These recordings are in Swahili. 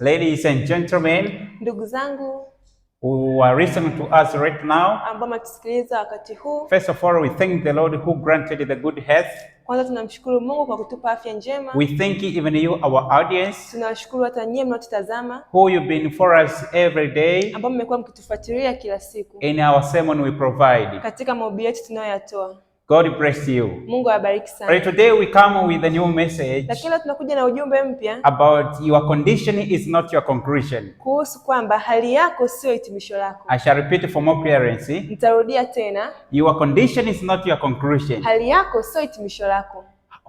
Ladies and gentlemen Ndugu zangu who are listening to us right now, ambao mnatusikiliza wakati huu, first of all, we thank the Lord who granted the good health. Kwanza tunamshukuru Mungu kwa kutupa afya njema. We thank even you, our audience, Tunawashukuru hata nyie mnaotutazama who you've been for us every day ambao mmekuwa mkitufuatilia kila siku in our sermon we provide. Katika mahubiri yetu tunayoyatoa. God bless you. Mungu awabariki sana. Right, today we come with a new message Lakini leo tunakuja na ujumbe mpya about your condition is not your conclusion. Kuhusu kwamba hali yako sio hitimisho lako. I shall repeat for more clarity. Nitarudia tena, Your condition is not your conclusion. Hali yako sio hitimisho lako.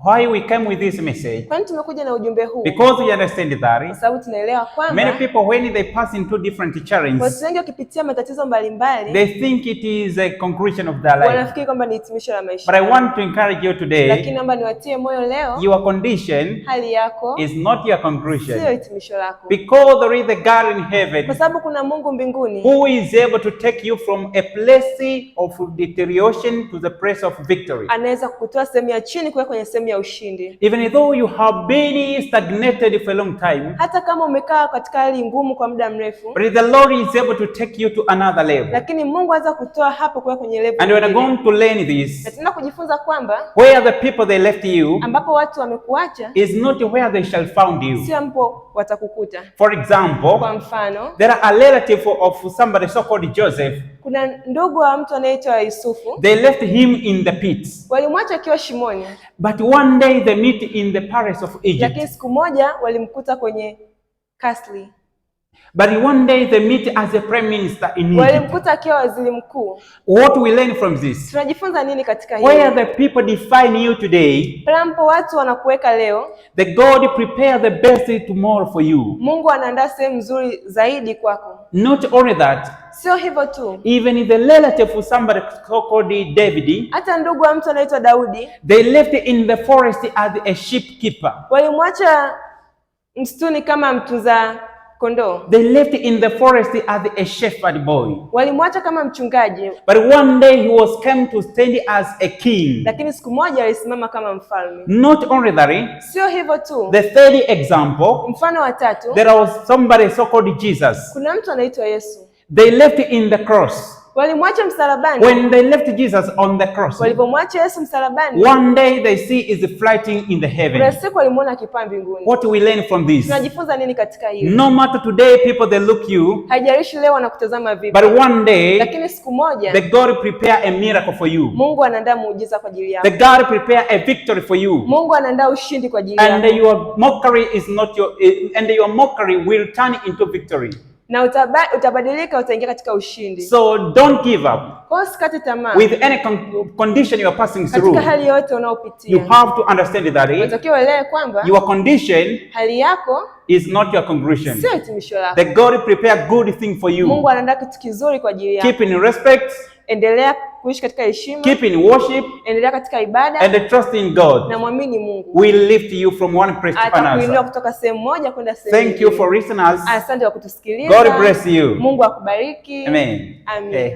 Why we came with this message? Kwani tumekuja na ujumbe huu? Because we understand that Kwa sababu tunaelewa kwamba many people, when they pass into different challenges, watu wengi wakipitia matatizo mbalimbali they think it is a conclusion of their life. Wanafikiri kwamba ni hitimisho la maisha. But I want to encourage you today, Lakini naomba niwatie moyo leo, your condition hali yako is not your conclusion. Sio hitimisho lako. Because there is a God in heaven Kwa sababu kuna Mungu mbinguni who is able to take you from a place of deterioration to the place of victory. Anaweza kukutoa sehemu ya chini kuweka kwenye sehemu ya ushindi. Even though you have been stagnated for a long time, Hata kama umekaa katika hali ngumu kwa muda mrefu, but the Lord is able to take you to another level. Lakini Mungu anaweza kutoa hapo kuweka kwenye level And we are nyingine. going to learn Na this. tunaenda kujifunza kwamba Where the people they left you ambapo watu wamekuacha is not where they shall found you. sio ambapo watakukuta. For example, Kwa mfano, there are a relative of somebody so-called Joseph. Kuna ndugu wa mtu anaitwa Yusufu. They left him in the pit. Walimwacha akiwa shimoni. But one day they meet in the palace of Egypt. Lakini siku moja walimkuta kwenye kasri. But one day they meet as a prime minister in Egypt. Walimkuta akiwa waziri mkuu. What we learn from this? Tunajifunza nini katika hili? Where the people define you today, Pale ambapo watu wanakuweka leo, the God prepare the best tomorrow for you. Mungu anaandaa sehemu nzuri zaidi kwako. Not only that, Sio hivyo tu, even the relative of somebody so-called David, hata ndugu wa mtu anaitwa Daudi they left in the forest as a sheep keeper. Walimwacha msituni kama mtunza kondoo. They left in the forest as a shepherd boy. Walimwacha kama mchungaji, But one day he was come to stand as a king. Lakini siku moja alisimama kama mfalme. Not only that, Sio hivyo tu, the third example, mfano wa tatu, there was somebody so-called Jesus. Kuna mtu anaitwa Yesu. They left in the cross. Walimwacha msalabani. When they left Jesus on the cross, Walipomwacha Yesu msalabani, one day they see is flying in the heaven. Kuna siku walimuona akipaa mbinguni. What we learn from this? Tunajifunza nini katika hili? No matter today people they look you, Haijalishi leo wanakutazama vipi, but one day lakini siku moja the God prepare a miracle for you. Mungu anaandaa muujiza kwa ajili yako. The God prepare a victory for you. Mungu anaandaa ushindi kwa ajili And yako. your mockery is not your, and your mockery will turn into victory. Na utabadilika, utaingia katika ushindi. So don't give up. Kwa hiyo usikate tamaa. With any condition you are passing through, Katika hali yote you unayopitia, have to understand that unatakiwa uelewe kwamba your condition hali yako is not your conclusion. sio hitimisho lako. The God prepare good thing for you. Mungu anaandaa kitu kizuri kwa ajili yako. Keep in respect, Endelea kuishi katika heshima, keep in worship, endelea katika ibada and trust in God. Na mwamini Mungu. Will lift you from one place to Atakuinua another. kutoka sehemu moja kwenda sehemu Thank you nyingine. for listening us. Asante kwa kutusikiliza. God bless you. Mungu akubariki. Amen. Amen. Eh.